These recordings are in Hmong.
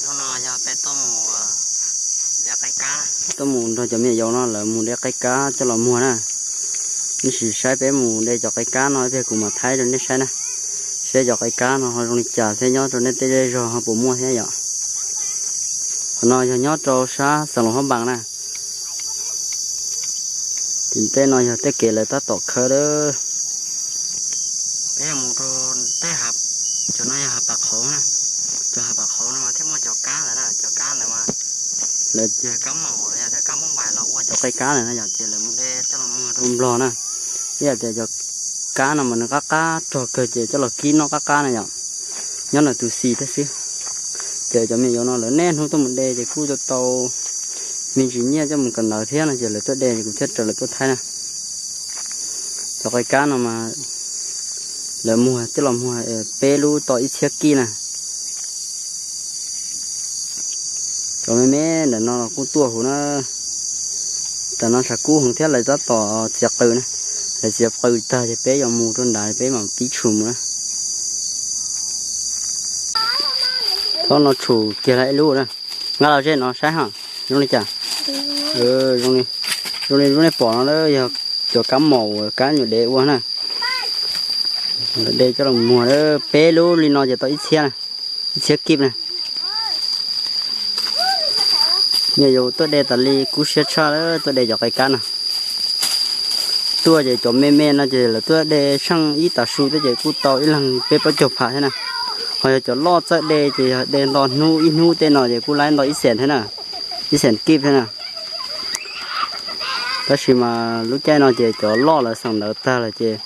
Hnub no yog peb tuaj mus, tuaj mus nrog cov me nyuam yaus no lawv mus de qe kab coj los muag na. Nej sim saib peb mus de cov qe kab no thiab kuv mam thaij rau nej saib na, saib cov qe kab no ho zoo li cas thiab nyob rau nej tej zej zog ho puas muaj thiab yom. Qhov no yog nyob rau sab xeev Luas Hab Npaas na. Tim tej no yog tej kev lawv tab tom khawb lawm. Peb mus rau tej, cov no yog hav pas qhauv na, cov hav pas qhauv no mas thiaj muaj cov kab ntawd na, cov kab ntawd mas lawv cog kab maum los yog cog kab mab mais los ua cov qe kab ntawd na yom, ces lawv mus de coj los muag rau Nplog na. Ib yam tias cov kab no mas nws qab qab rog kawg ces coj los kib noj qab qab na yom, nyob ntawm tus xis thiab xwb. Ces cov me nyuam yaus no lawv niaj hnub tuaj mus de ces kuj tau tau me ntsis nyiaj coj mus kawm ntawv thiab no ces lawv tuaj de ces kuv thiaj raws lawv tuaj thaij na. Cov qe kab no mas lawv muag coj los muag peb lub tau ib txhiab kib na. Cov me me ntawm no los kuj tuaj huv na. Tam no tshav kub heev thiab lawv tab tom txiav qws na. Lawv txiav qws tag ces peb yuav mus rau nrad peb mam pib tshum mus na. Thaum no tshum kiag lawm ib lub na. Nqa los zej no saib ho zoo li cas. Zoo li lub nej pom no yog cov kab maum uas kab nyuam dev ua na. Lawv de coj los muag peb lub li no ces tau ib txhiab, ib txhiab kib na. Me nyuam yaus tuaj de tas li kub siab tshaj lawm, tuaj de cov qe kab no. Tuaj ces cov me me no ces lawv tuaj de tsheej ib tav su thiab ces kuj tau ib leeg peb plaub caug phav thiab na. Ho yog cov loj txawj de ces yog de nto hnub ib hnub tej no ces kuj laib nto ib xees thiab na, ib xees kib thiab na. Tab sis mas lub caij no ces cov loj lawv xeem ntawv tag lawm ces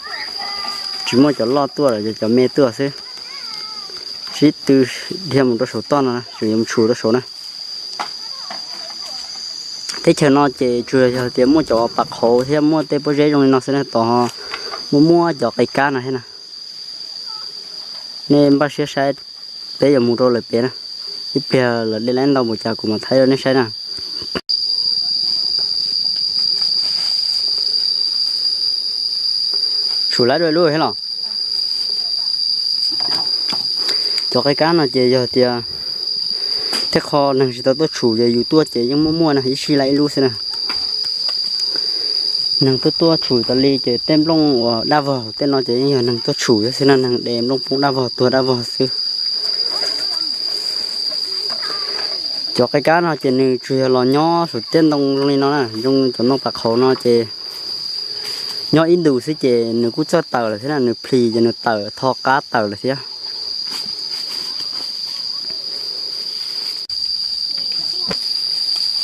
tsis muaj cov loj tuaj lawm ces cov me tuaj xwb. Sib tw dhia mus rau saum toj no, tseem yuav mus tshum rau saum na. Teb chaws no ces tsuas yog tias muaj cov pas qhauv thiab muaj tej pob zeb zoo li no xwb na, tos muaj muaj cov qe kab no thiab na. Nej npaj siab saib, peb yuav mus rau lawv pem na. Ib pliag lawv de laib ntau npaum cas kuv mam thaij rau nej saib na. Tshum laib dua ib lub thiab los. Cov qe kab no ces yog tias tej qho neeg tsis tau tuaj tshum ces yus tuaj ces yeej muaj muaj na, ib sij laib ib lub xwb na. Neeg tuaj tuaj tshum tas li ces tej nplooj uas daj vog tej no ces yeej yog neeg tuaj tshum xwb na, neeg de nplooj poob daj vog tuag daj vog xwb. Cov qe kab no ces nws tsuas yog los nyob saum tej ntoo zoo li no na, zoo cov ntoo pas qhauv no ces nyob ib ntus xwb ces nws kuj txawj tawm lawm thiab na, nws plhis ces nws tawm tho qab tawm lawm thiab.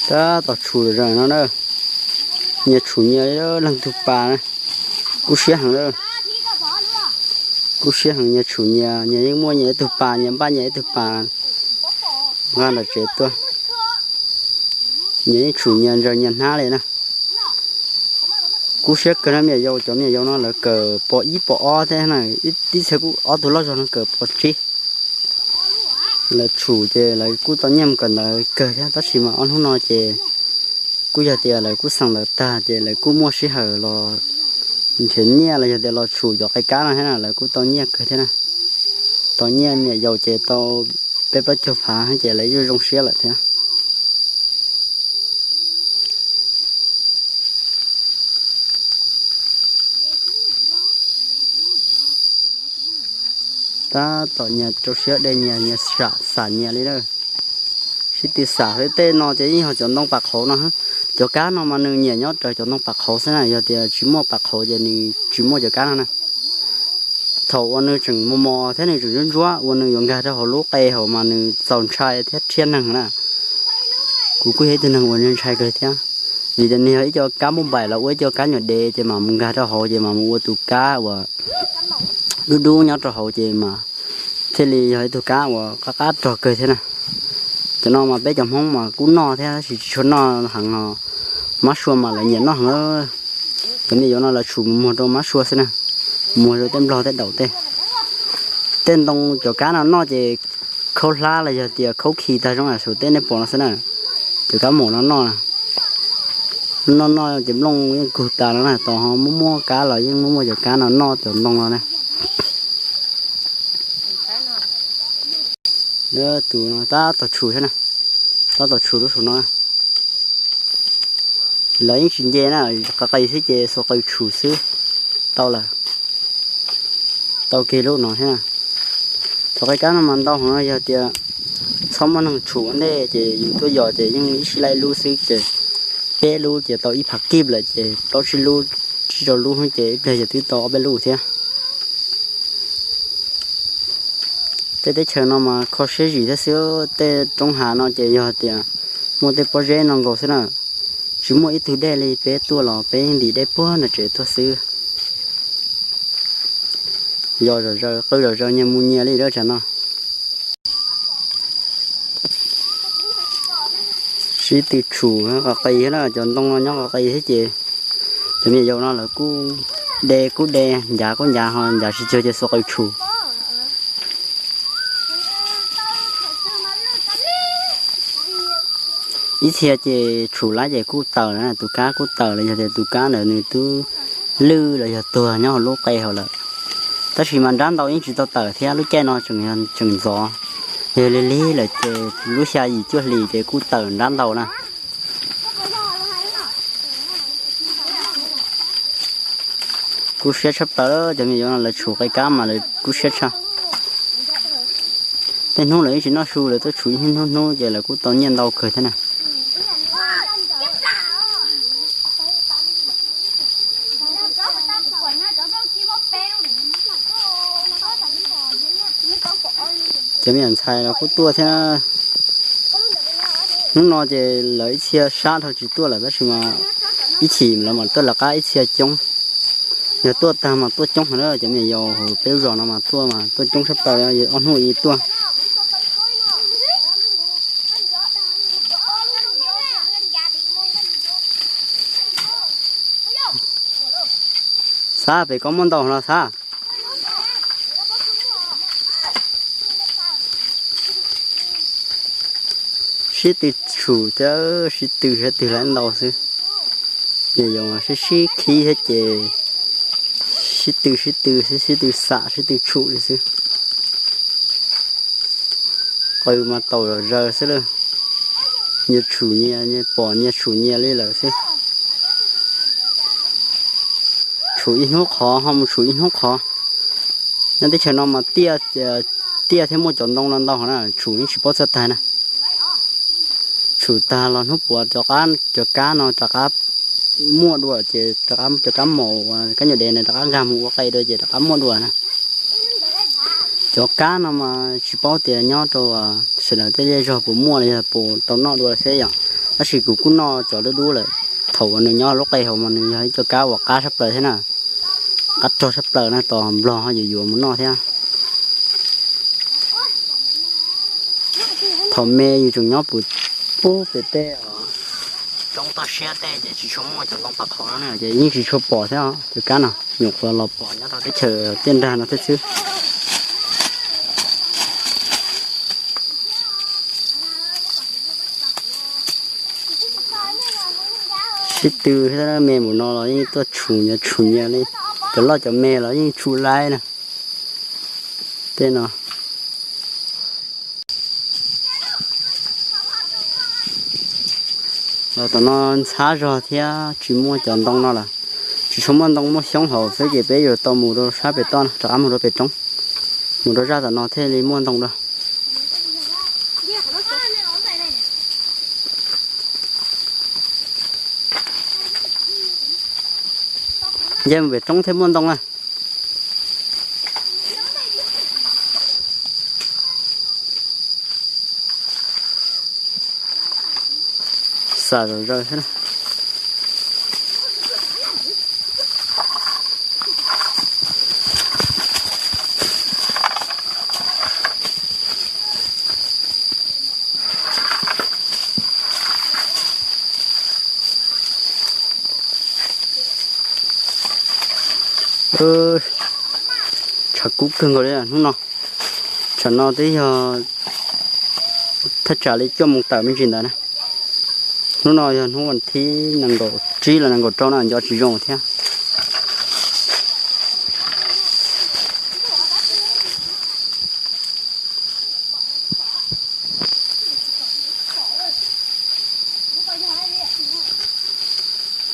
Tab tom tshum zam no na, nyias tshum nyias, leej twg pas na, kub siab heev. Kub siab heev, nyias tshum nyias, nyias yeej muaj nyias ib tug pas, nyias npaj nyias ib tug pas nqa ntawm tsev tuaj. Nyias yeej tshum nyias ntsaws nyias hnab li na. Kub siab kawg na, me nyuam yaus, cov me nyuam yaus no lawv kawm pos ib pos ob thiab na, ib txhia kuj ob tug loj zog no kawm pos tsib. Lawv tshum ces lawv kuj tau nyiaj mus kawm ntawv kawg thiab, tab sis mas ob hnub no ces kuj yog tias lawv kuj xeem ntawv tag ces lawv kuj muaj sij hawm los nrhiav nyiaj los yog tias los tshum cov qe kab no thiab na, lawv kuj tau nyiaj kawg thiab na. Tau nyiaj me nyuam yaus ces tau peb plaub caug phav ces lawv yeej zoo siab lawm thiab. Tab tom nyias rau siab de nyias, nyias xam xam nyias li na. Sib tw xam xwb, tej no ces yeej yog cov ntoo pas qhauv no. Cov kab no mas nws nyiam nyob raws cov ntoo pas qhauv xwb na, yog tias tsis muaj pas qhauv ces nws tsis muaj cov kab no na. Thaum uas nws tseem mos mos thiab nws tseem ntsuab ntsuab uas nws yuav nkag rau hauv lub qe hauv mas nws txaus ntshai thiab rhiab neeg na. Kuv kuj yog ib tug neeg uas ntshai kawg thiab, vim tias nws yog ib co kab npauj npaim los ua ib co kab nyuam dev ces mas mus nkag rau hauv ces mas mus ua tus kab uas dub dub nyob rau hauv ces mas thiaj li yog ib tug kab uas qab qab rog kawg thiab na. Cov no mas peb cov Hmoob mas kuj noj thiab tab sis tsis tshua noj heev os. Mab sua mas lawv nyiam noj heev. Cov me nyuam yaus no lawv tshum mus muag rau mab sua xwb na, muag rau tej nplog tej daum tej. Tej ntoo cov kab no noj ces khaub hlab los yog tias khaub khi tag zoo na, saum tej nej pom no xwb na. Cov kab maum no noj, noj noj ces nplooj yeej kug tas no na, tos ho muaj muaj kab los yeej muaj muaj cov kab no noj cov ntoo no na. Tus no tab tom tshum thiab na, tab tom tshum lub saum no. Lawv yeej tsis nce na, qis qis xwb ces xuas qws tshum xwb. Tau lawm, tau kiag lub no thiab na. Thaum qe kab no mas ntau heev no, yog tias txhob muaj neeg tshum ua ntej ces yus tuaj yos ces yeej ib sij laij lub xwb ces peb lub ces tau ib phav kib lawm ces plaub tsib lub, tsib rau lub ces ib pliag ces twb tau ob peb lub thiab. Tej teb chaws no mas kho siab zim thiab xwb, tej roob hav no ces yog tias muaj tej pob zeb no nkaus xwb na. Tsis muaj ib tug dej li, peb tuaj los peb ntim dej puag nram tsev tuaj xwb. Yos zom zaws, qw zom zaws, nyias mus nyias li lawm tsam no. Sib tw tshum qis qis thiab na, cov ntoo no nyob qis qis thiab ces cov me nyuam yaus no lawv kuj de kuj de, ncav kuj ncav, ho ncav tsis cuag ces xuas qws tshum. Ib txhia ces tshum lawm ces kuj tawm lawm, tus kab kuj tawm lawm, yog tias tus kab ntawd nws twb lwj los yog tuag nyob hauv lub qe hauv lawm. Tab sis mas nrab ntau yeej tsis tau tawm thiab, lub caij no tseem ntxov, yog lig lig lawm ces lub xya yim cuaj hlis ces kuj tawm nrab ntau na. Kub siab tshaj plaws, cov me nyuam yaus no lawv tshum qe kab mas lawv kub siab tshaj. Tej hnub lawv yeej tsis noj su, lawv tuaj tshum ib hnub hnub ces lawv kuj tau nyiaj ntau kawg thiab na. Cov me nyuam ntxhais los kuj tuaj thiab. Hnub no ces lawv ib txhia sab dhau tsis tuaj lawm tab sis mas ib chim lawv mam tuaj lawv qab ib txhia coob. Yog tuaj tag mas tuaj coob heev na, cov me nyuam yaus hauv peb lub zos no mas tuaj mas tuaj coob tshaj plaws, ob hnub ib tuaj. Xav pem koj muaj ntau no xav. Sib tw tshum thiab, sib tw thiab, twg lawv ntau xwb. Ces yog sib sib khib thiab ces sib tw sib tw xwb, sib tw xam sib tw tshum li xwb. Qw mas taus zom zaws xwb lawm. Nyias tshum nyias, nyias pom nyias tshum nyias li lawm xwb. Tshum ib hnub qhov ho mus tshum ib hnub qhov. Nyob teb chaws no mas tiaj, tiaj thiab muaj cov ntoo no ntau na, tshum yeej tsis paub txog tag na. Tshum tag los hnub puav rov qab, cov kab no rov qab muaj dua ces rov qab, cov kab maum, kab nyuam dev na rov qab nkag mus ua qe dua ces rov qab muaj dua na. Cov kab no mas tsis paub tias nyob rau sawv daws tej zej zog puas muaj los yog puas tau noj dua thiab yom. Tab sis kuv kuj noj cov dub dub lawm. Thaum uas nws nyob lub qe hauv mas nws yog ib co kab uas qab tshaj plaws thiab na. Qab rog tshaj plaws na, tos nplog ho yuav yuav mus noj thiab. Thaum me yus tseem nyob pem, pem tej roob toj siab tej ces tsis tshua muaj cov ntoo pam qhov no na ces yeej tsis tshua pom thiab os. Cov kab no nyuam qhuav los pom nyob rau teb chaws tiaj nrag no thiab xwb. Sib tw thiab, me mus no los yeej tuaj tshum nyias tshum nyias li. Cov loj cov me los yeej tshum laib na. Tej no los tom no ntxhab zog thiab tsis muaj cov ntoo no lawm. Tsis tshua muaj ntoo, muaj xyoob hauv xwb ces peb yuav tau mus rau sab pem toj no, rov qab mus rau pem roob, mus rau zaj tom no thiaj li muaj ntoo dua. Nce mus pem roob thiaj muaj ntoo na. Xav zom zaws xwb na. Tshav kub kawg nkaus li hnub no. Tsam no twb yog thaj tsam li cuaj moos tawm me ntsis ntawd na. Hnub no yog hnub vas thib nees nkaum tsib los nees nkaum rau na, nco tsis zoo thiab.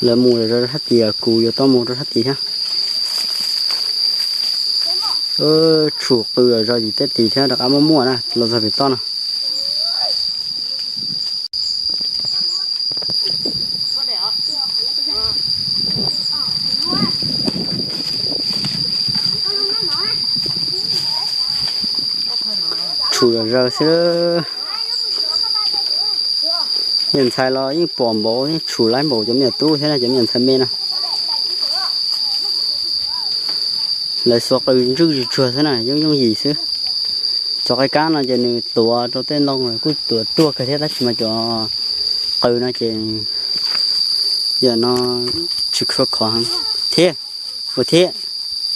Lawv mus zom zaws rau sab tid, kuv yuav tau mus rau sab tid thiab. Tshum qw zom zaws tim tej tid thiab rov qab muaj muaj na los txog pem toj no. Tshum zom zaws xwb. Niam ntxhais los yeej pom npaum, yeej tshum laib npaum cov me nyuam tub thiab na, cov me nyuam ntxhais me no. Lawv xuas qw ntswj tsuag tsuag xwb na, yooj yooj yim xwb. Cov qaib kab no ces nws tuav rau tej ntoo kuj tuav ruaj kawg thiab, tab sis mas cov qw no ces yam no tsis khov kho heev thiab. Ua thiab,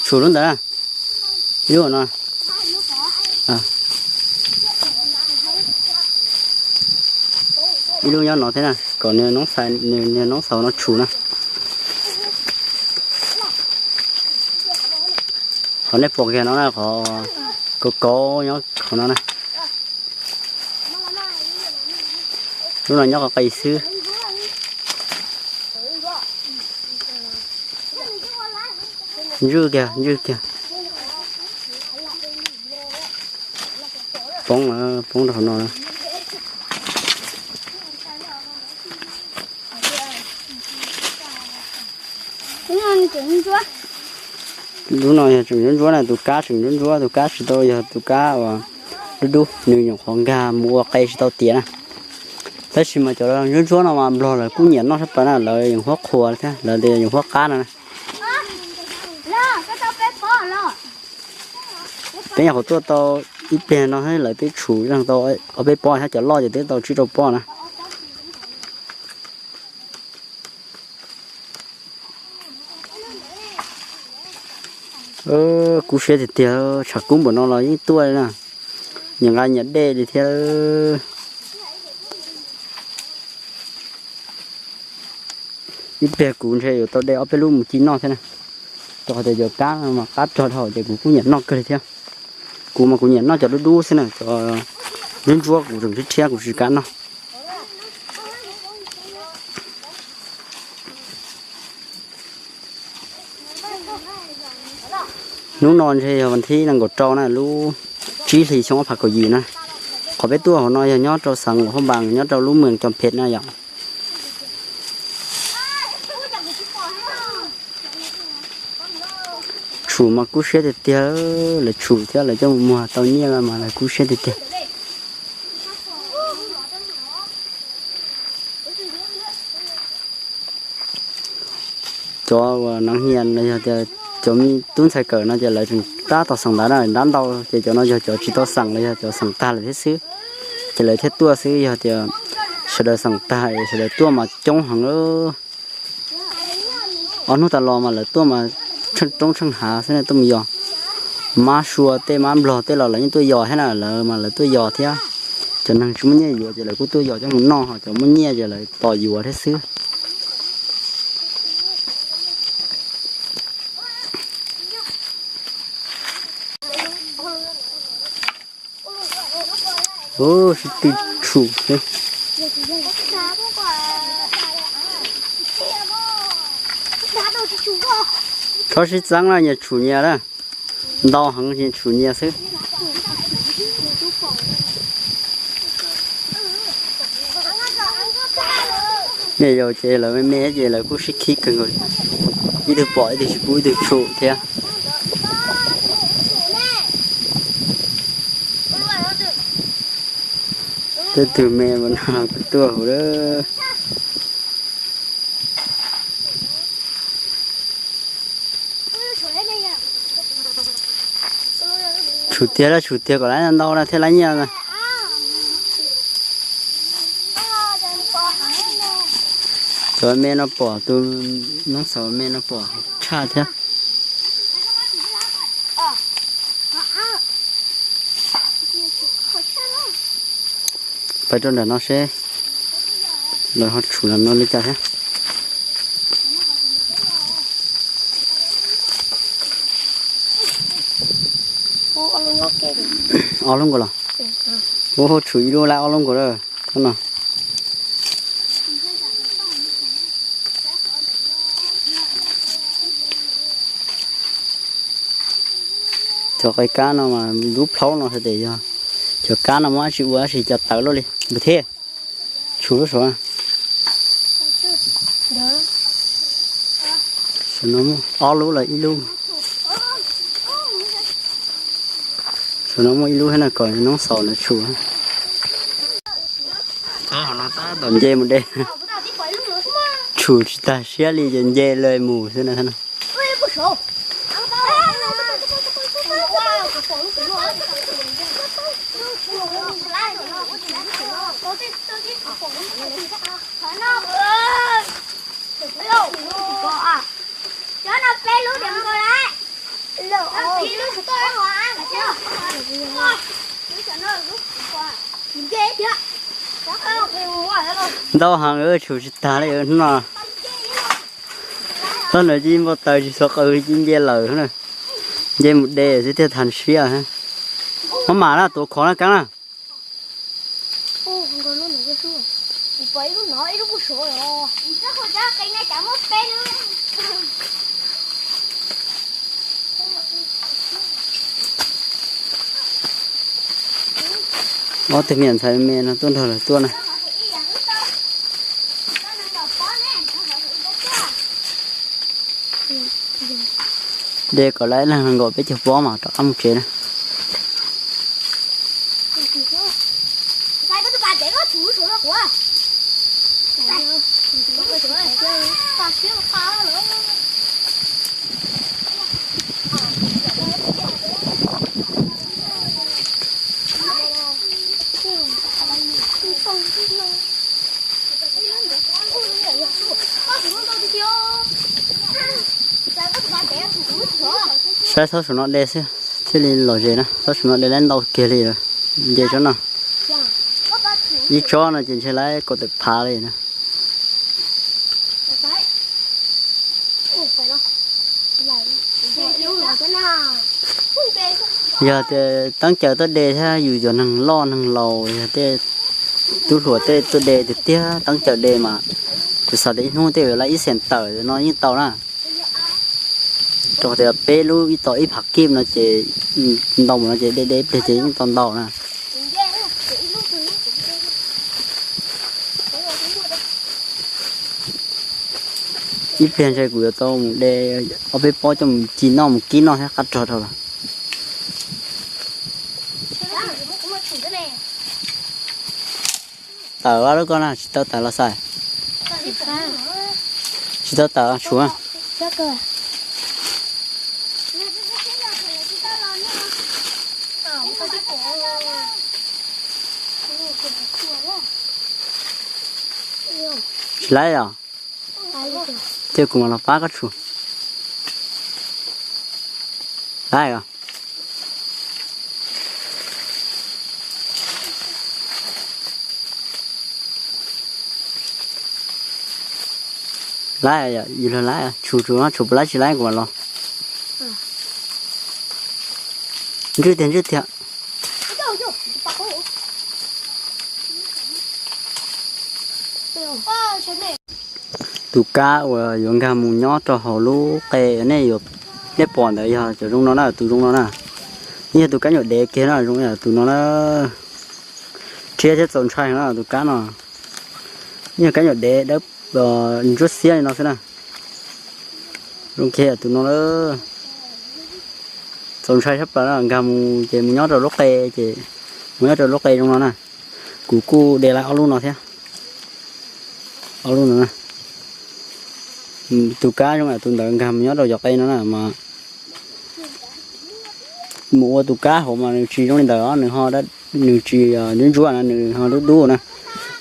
tshum lub ntawd na, ib lub no, ib lub nyob no thiab na, kom nws noob xaus no tshum na. Qhov nej pom kiag no na, qhov kauv kauv nyob qhov no na. Lub no nyob qhov qis xwb. Ntswj kiag, ntswj kiag. Poob, poob rau hauv no. Lub no yog tseem ntsuab ntsuab na, tus kab tseem ntsuab ntsuab, tus kab tsis tau yog tus kab uas dub dub, nws nyuam qhuav nkag mus ua qe tsis tau tiav na. Tab sis mas cov ntsuab ntsuab no mas nplog lawv kuj nyiam noj sab plaws na, lawv yeej huab qhuas thiab, lawv tias yeej huab qab no na. Peb nyuam qhuav tuaj tau ib pliag no lawv twb tshum tau ob peb pob thiab, cov loj ces twb tau tsib rau pob na. Kub siab tiag tiag, tshav kub npaum no los yeej tuaj li na. Nyias nqa nyias dej li thiab. Ib pliag kuv ntshe yuav tau de ob peb lub mus ci noj thiab na. Rau qhov tias cov kab mas qab tsog dhau ces kuv kuj nyiam noj kawg li thiab. Kuv mas kuv nyiam noj cov dub dub xwb na, cov ntsuab ntsuab kuv tseem rhiab rhiab kuv tsis kam noj. Hnub no ntshe yog vas thib nees nkaum rau na, lub tsib hli xyoo ob phav kaum yim na. Qhov peb tuaj hauv no yog nyob rau xeev Luam Phab Npas, nyob rau lub moos Coo Phem na yom. Tshum mas kub siab tiag tiag, lawv tshum thiab lawv coj mus muag tau nyiaj mas lawv kub siab tiag tiag. Cov uas neev hia los yog tias cov tub ntxhais kawm no ces lawv tseem tab tom xeem ntawv na, ntab ntau ces cov no yog cov tsis tau xeem los yog cov xeem tag lawm thiab xwb. Ces lawv thiaj tuaj xwb, yog tias sawv daws xeem tag es sawv daws tuaj mas coob heev. Ob hnub tas los mas lawv tuaj mas tsheej roob tsheej hav xwb na, tuaj mus yos. Mab sua tej mab nplog tej los lawv yeej tuaj yos thiab na, lawv mas lawv tuaj yos thiab. Cov neeg tsis muaj nyiaj yuav ces lawv kuj tuaj yos coj mus noj, ho cov muaj nyiaj ces lawv tos yuav thiab xwb. Ub, sib tw tshum xwb. Txhob sib txeeb na, nyias tshum nyias na. Ntau heev ces tshum nyias xwb. Me yaus ces lawv me me ces lawv kuj sib khib kawg nkaus li. Ib tug pom ib tug tsis pub ib tug tshum thiab. Tej tug me mas no kuj tuaj hauv lawm. Tshum tiag lawm, tshum tiag kom lawv ntau na thiaj li nyiaj na. Cov me no pom, tus noob xaus me no pom tshaj thiab. Pais rau nram no seb lawv ho tshum nram no li cas thiab. Ob lub nkaus los? Ua tshum ib lub lawm, ob lub nkaus lawm no. Cov qe kab no mas lub plhaub no hais tias yog cov kab no muab dab tsi ua dab tsi cov tawv luaj li npawg thiab. Tshum lub saud. Saum no muaj ob lub los ib lub. Saum no muaj ib lub thiab no kom noob xaus no tshum. Txhob hov no tab tom nce mus de. Tshum tsis tag siab li ces nce lawm mus xwb na. Ntau heev, tshum tsis tag li no. Txhob ntawd cia npau taws tsis xov qw cia nce lawm na. Nce mus de xwb thiaj tag siab. Muab mam na, tuav khov na Kaab na. Ob tug me ntxhais me no tuaj nrog lawv tuaj na. De kom lawv ib leeg nkaum peb caug pob mas rov qab mus tsev na. Saib txhob saum no de xwb thiaj li lom zem na, txhob saum no de lawm ntau kiag li. Nce tsob no, ib tsob no ces ntshe lawv kaum tawm phav li na. Yog tias teeb caws tuaj de thiab yus cov neeg loj neeg laus, yog tej tub hluas tej tuaj de tiag tiag teeb caws de mas kuv xav tias ib hnub tej yuav lawm ib xees tawm no yeej tau na. Rau qhov tias peb lub ib tom ib phav kib no ces ntau mus no ces de de ib pliag ces yeej tau ntau na. Ib pliag ntshe kuv yuav tau mus de ob peb pob coj mus ci noj mus kib noj thiab qab rog rau lawm. Tawm lub koj na, tsis tau tawm los xav. Tsis tau tawm tshuav. Tsis laib os. Cia kuv mam los pab koj tshuav. Laib os. Laib, yus luag laib, tshuav tshuav no tshuav puas laib tsis laib kuv mam los. Ntswj tiag ntswj tiag. Tus kab uas yuav nkag mus nyob rau hauv lub qe nej yuav, nej pom ntawd yog cov zoo no na, tus zoo no na. Yog tus kab nyuam dev kiag no zoo yam tus no na. Rhiab thiab txaus ntshai no tus kab no. Yog kab nyuam dev dawb ntsuab xiab li no xwb na. Zoo kiag tus no na. Txaus ntshai tshaj plaws na, nkag mus ces mus nyob rau lub qe, ces mus nyob rau lub qe zoo no na. Kuv kuj de lawm ob lub no thiab. Ob lub no na. Tus kab zoo yam tus ntawd nkag mus nyob rau cov qe no na mas mus ua tus kab hauv mas nws tsis zoo li ntawd os, nws ho, nws tsis ntsuab ntsuab na, nws ho dub dub na,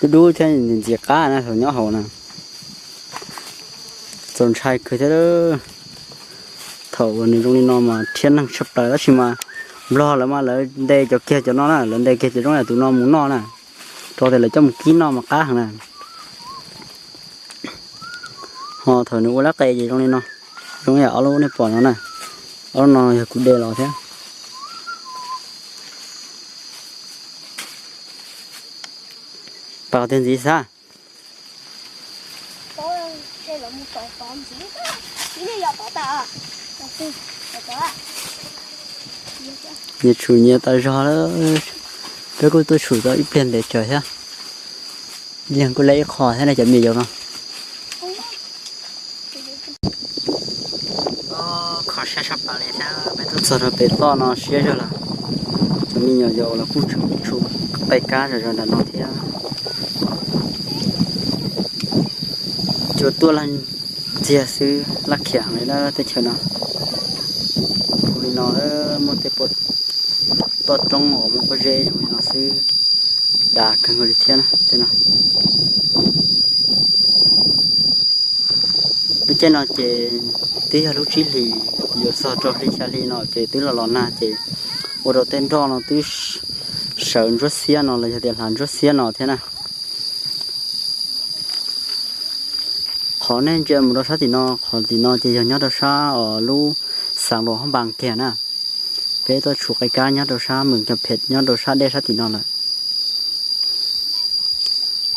dub dub thiab ntxim qab na thaum nyob hauv na. Txaus ntshai kawg thiab. Thaum uas nws zoo li no mas rhiab neeg tshaj plaws, tab sis mas nplog lawv mas lawv ntes cov kiag cov no na, lawv ntes kiag cov zoo yam tus no mus noj na, rau tias lawv coj mus kib noj mas qab heev na. Ho thaum nws ua lub qe ces zoo li no, zoo yam ob lub nej pom no na, ob lub no yog kuv de los thiab. Pab tiag ntxiv xav. Nyias tshum nyias tas zog lawm, peb kuj tuaj tshum tau ib pliag ntev tsawv thiab. Ib leeg kuj laib ib qho thiab na cov me nyuam no. Kho siab tshaj plaws li thiab, peb tuaj txog rau pem toj no siab zog lawm. Cov me nyuam yaus los kuj tseem tshum qe kab zom zaws nram no thiab. Cua tuaj laj ntxiag xwb, laj khiam heev li na teb chaws no. Zoo li no, muaj tej toj roob uas muaj pob zeb zoo li no xwb, dav kawg nkaus li thiab na tej no. Lub caij no ces twb yog lub tsib hlis yuav txog rau hli xya hli no ces twb los los nag ces ua rau tej nroj no twb sawv ntsuab xiab no los yog tias hlav ntsuab xiab no thiab na. Qhov nej ntsia mus rau sab tim no, qhov tim no ces yog nyob rau sab os lub xeev Luas Haj Npas kiag na. Peb tuaj tshum qe kab nyob rau sab Mws Cov Phem nyob rau sab dej sab tim no lawm.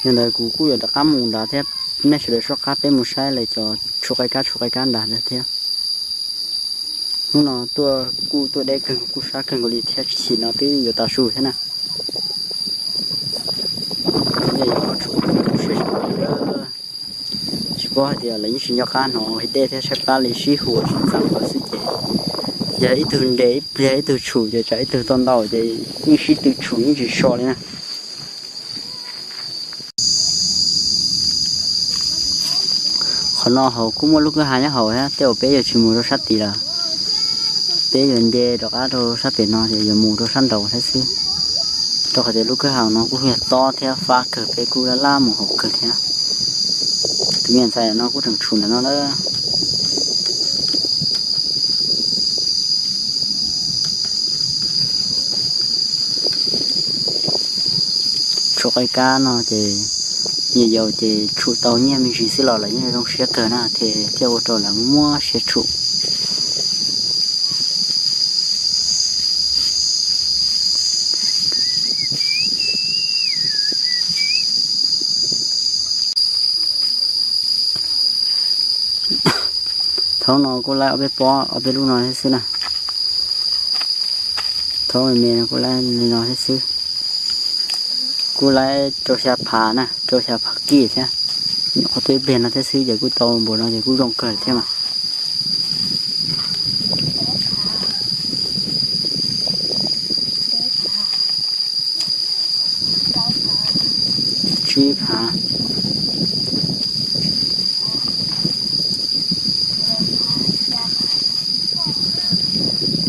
Yog ntawd kuv kuj yuav rov qab mus nrad thiab, nej sawv daws soj qab peb mus saib lawv cov tshum qe kab tshum qe kab nrad thiab. Hnub no tuaj kuj tuaj deb kawg kuj sab kawg nkaus li thiab, tsis chim no twb yuav tav su thiab na. Tsis paub hais tias lawv yeej tsis nco qab hnov dej thiab, tshaib plab li sib hu tsis txeeb lawm xwb ces yog ib tug nres ib pliag ib tug tshum ces tsam ib tug tau ntau ces yeej sib tw tshum yeej tsis so li na. Qhov no hauv kuj muaj lub kwj ha nyob hauv thiab, tej uas peb yuav tsis mus rau sab tid lawm. Peb yuav nce rov qab rau sab pem no ces yuav mus rau sab nraud thiab xwb. Rau qhov tias lub kwj ha no kuj yog tob thiab fab kawg, peb kuj laj laj mus hauv kawg thiab. Tus me ntxhais no kuj tseem tshum ntawm no lawm. Tshum qe kab no ces nyias yaus ces tshum tau nyiaj me ntsis xwb los lawv yeej zoo siab kawg na, thiaj ua rau lawv muaj siab tshum. Thaum no kuj laib ob peb pob ob peb lub no thiab xwb na. Thaum me me no kuj laib li no thiab xwb. Kuj laib rau xya phav na, rau xya phav kib thiab. Nyuam qhuav tuaj ib pliag no thiab xwb ces kuj tau npaum no ces kuj zoo kawg thiab mas. Tsib phav.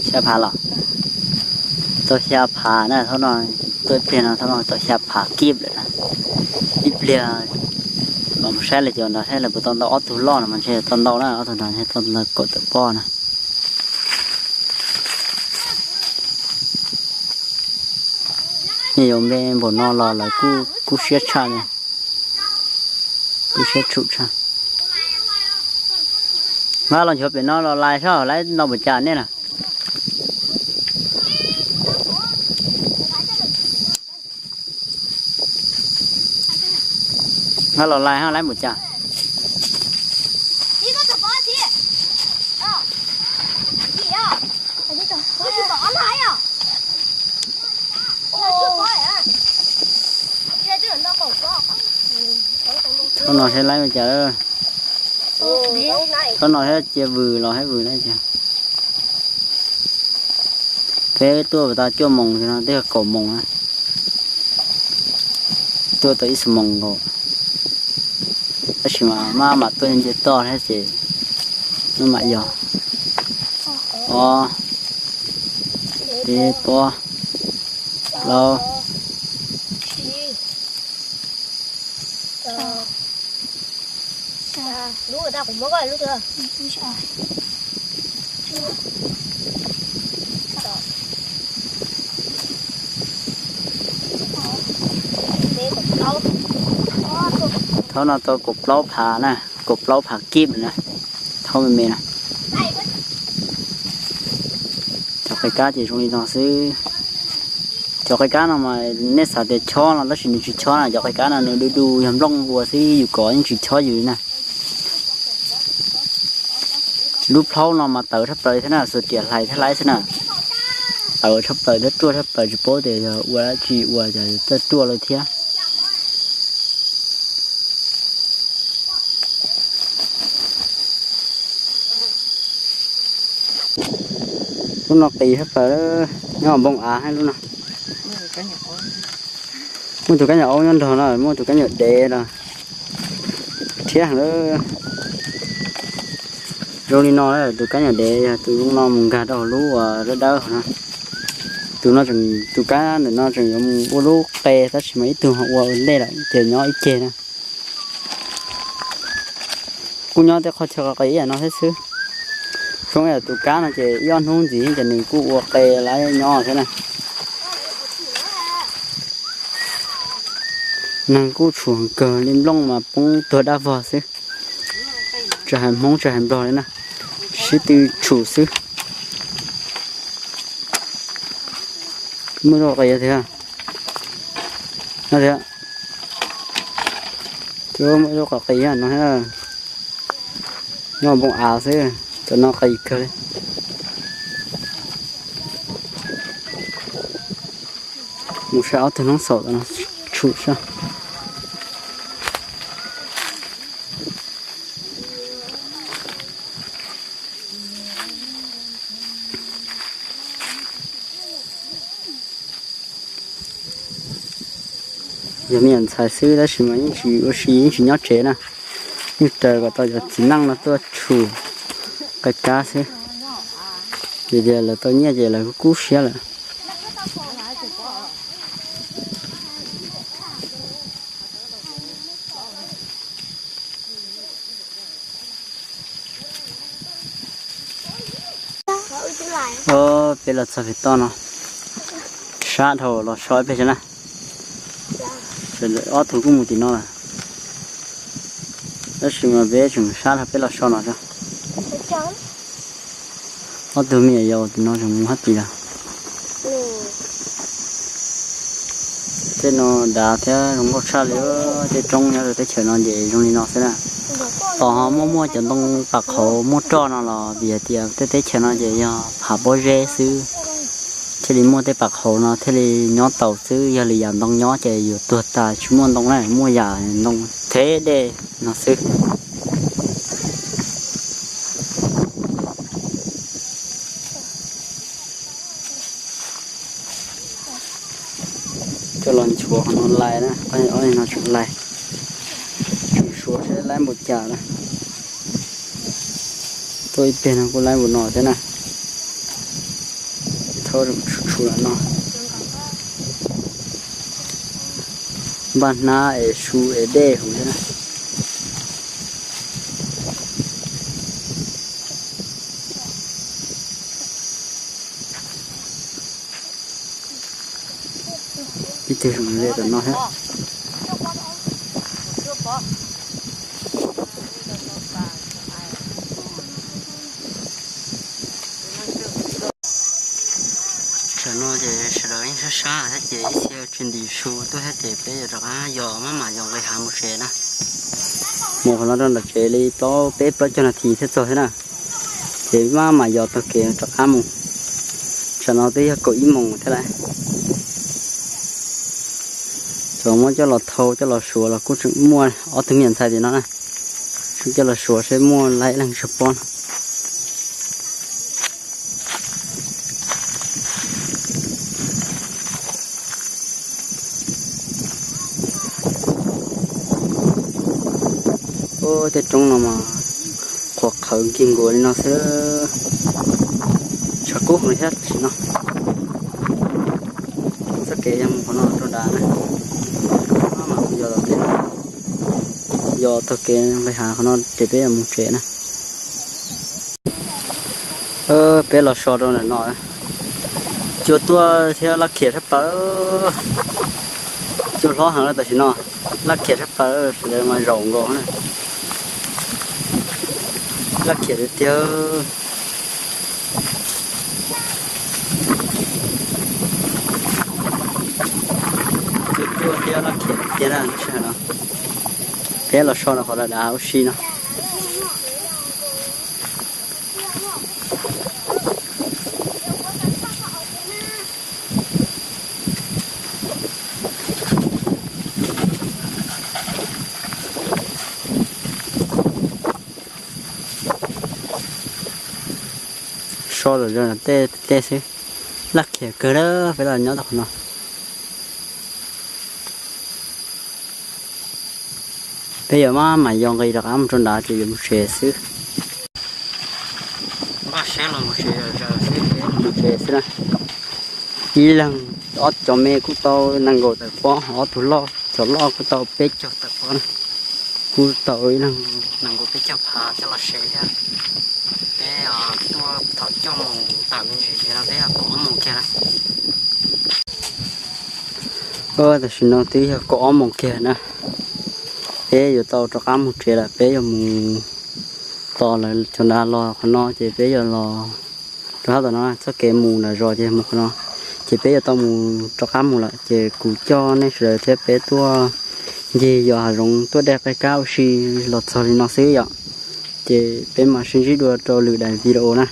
Xya phav los? Tau xya phav na, thaum no tuaj ib pliag no thaum no tau xya phav kib lawm na. Ib pliag mam mus saib lawv cov nrad thiab lawv puas tau ntau, ob tug loj no mas ntshe tau ntau na, ob tug nrad ntshe tau ntau kaum tawm pob na. Nej yuav npe npaum no los lawv kuj siab tshaj li, kuj siab tshum tshaj. Nqa los nchuav pem no los lais soj laib no npaum cas nej na. Nqa los lais ha laib npaum cas. Thaum no seb laib ua cas. Thaum no thiab cia vws los thiab vws na cas. Peb tuaj tau cuaj moos no twb yog kaum moos na. Tuaj tau ib xuab moos nkaus. Tab sis mas maj mam tuaj nce toj thiab ces maj mam yog. Ob, peb, plaub, plaub, thaum no tau kaum plaub phav na, kaum plaub phav kib na, thaum me me na. Cov qe kab ces zoo li no xwb. Cov qe kab no mas nej xav tias chob no tab sis nws tsis chob na, cov qe kab no nws du du yog nplooj ua xwb, yus kov yeej tsis chob yus li na. Lub plaub no mas tawv tshaj plaws li thiab na, xuas riam hlais thiab laib xwb na. Tawv tshaj plaws thiab ruaj tshaj plaws, tsis paub tias yog ua dab tsi ua ces txawj ruaj lawm thiab. Lub no qis tshaj plaws, nyob npoo av lub no. Muaj tus kab nyom aub nyob nrog no, muaj tus kab nyom dev los thiab heev lawm. Zoo li no, tus kab nyom dev yog tus zoo no mus nkag rau hauv lub uas dawb dawb hauv no. Tus no, tus kab ntawm no tseem yuav mus ua lub qe tab sis mas ib tug ho ua ua ntej lawm ces nyob ib ceg na. Kuj nyob tej qhov chaw qis ib yam no thiab xwb. Zoo yam tus kab no ces ib ob hnub ntxiv ces nws kuj ua qe lawm nyob thiab na. Neeg kuj tshum kawg li, nplooj mas poob tuag dab vog xwb. Tsis hais Hmoob tsis hais Nplog li na, sib tw tshum xwb. Muaj lub qis thiab no thiab. Muaj lub qis no thiab. Nyob npoo av xwb, cov no qis kawg li. Mus saib ob tug noob xaum no tshum saib. Yog me nyuam ntxhais xwb tab sis mas yeej tsis ua si, yeej tsis nyob tsev na. Yeej raws kom tau cov txiv neej no tuaj tshum qe kab xwb. Vim tias lawv tau nyiaj ces lawv kuj kub siab lawm. Peb los txog pem toj no, sab dhau los so ib pliag tso na. Ob tug kuj mus tim no lawm, tab sis mas peb tseem sab dhau peb los so no tso. Ob tug me nyuam yaus tim no tseem mus hab tim lawm. Tej no dav thiab zoo nkauj tshaj li, tej roob nyob rau teb chaws no ces zoo li no xwb na. Tos ho muaj muaj cov ntoo pam qhauv muaj roj no los vim hais tias tej teb chaws no ces yog hav pob zeb xwb, thiaj li muaj tej pam qhauv no thiaj li nyob tau xwb. Yog li yam ntoo nyob ces yuav tuag tas, tsis muaj ntoo na, muaj yam ntoo theb dej no xwb. Coj los nchuav qhov no lais na, ob no tseem lais, tseem suav seb laib npaum cas na. Tuaj ib pliag no kuj laib npaum no thiab na. Thaub tshua tshua no, npaj hnab es su es dej hauv thiab na. Ib tug zoo li tom no thiab. Tam no ces sawv daws yeej sab sab thiab ces ib txhia tsis ntim su tuaj thiab ces peb yuav rov qab yos maj mam yos nqis hav mus tsev na. Mus qhov no rau nram tsev li plaub peb plaub caug nas this thiaj txog thiab na. Ces maj mam yos taug kev rov qab mus. Tam no twb yog kaum ib moos thiab lawm. Cov muab coj los thau coj los suav los kuj tseem muaj ob tug me nyuam ntxhais tim no na. Tseem coj los suav seb muaj laib leej tsawg pob no. Ub, tej roob no mas qhuav qhawv nkig nkuav li no xwb. Tshav kub heev thiab tam sim no. Txoj kev yog mus qhov no rau nrad na. Yos taug kev nqis hav qhov no ces peb yuav mus tsev na. Peb los so rau ntawm no, cua tuaj thiab laj khiam sab plaws. Cua hlob heev tam sim no, laj khiam sab plaws, sawv daws mas zaum nkaus na. Laj khiam tiag tiag. Cua tuaj thiab laj khiam tiag na, sij hawm no. Peb los so rau qhov dav dav ua si no. Tej tej xwb, laj khiam kawg lawm peb los nyob tau qhov no. Peb yuav maj mam yos nqis rov qab mus rau nrad ces yuav mus tsev xwb. Mus tsev xwb na. Ib leeg ob cov me kuj tau nees nkaum tawm pob, ob tug loj, cov loj kuj tau peb caug tawm pob na. Kuj tau ib leeg nees nkaum peb caug phav coj los tsev thiab. Peb tuaj thaum cuaj moos tawm me ntsis no peb yog kaum ob moos kiag na. Tam sim no twb yog kaum ob moos kiag na. Peb yuav tau rov qab mus tsev lawm, peb yuav mus tos lawv cov nrad los qhov no ces peb yuav los rau sab tom no, txoj kev mus nram zos ces mus qhov no. Ces peb yuav tau mus rov qab mus lawm ces kuv coj nej sawv daws thiab peb tuaj ncig yos hav zoov tuaj dej qab ua si los txog li no xwb yom. Ces peb mam sib ntsib dua rau lwm daim video na.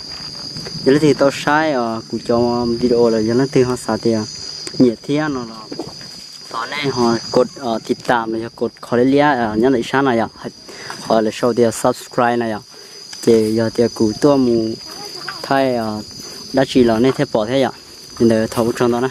Yog leej twg tau saib kuv cov video lawm, yog leej twg ho xav tias nyiam thiab no los thov nej ho kos tiv tam los yog kos qhov liab liab nyob ntawm ib sab no yom, qhov lawv sau tias subscribe na yom. Ces yog tias kuv tuaj mus thaij dab tsi los nej thiaj pom thiab yom. Li ntawd thov ua tsaug ntau na.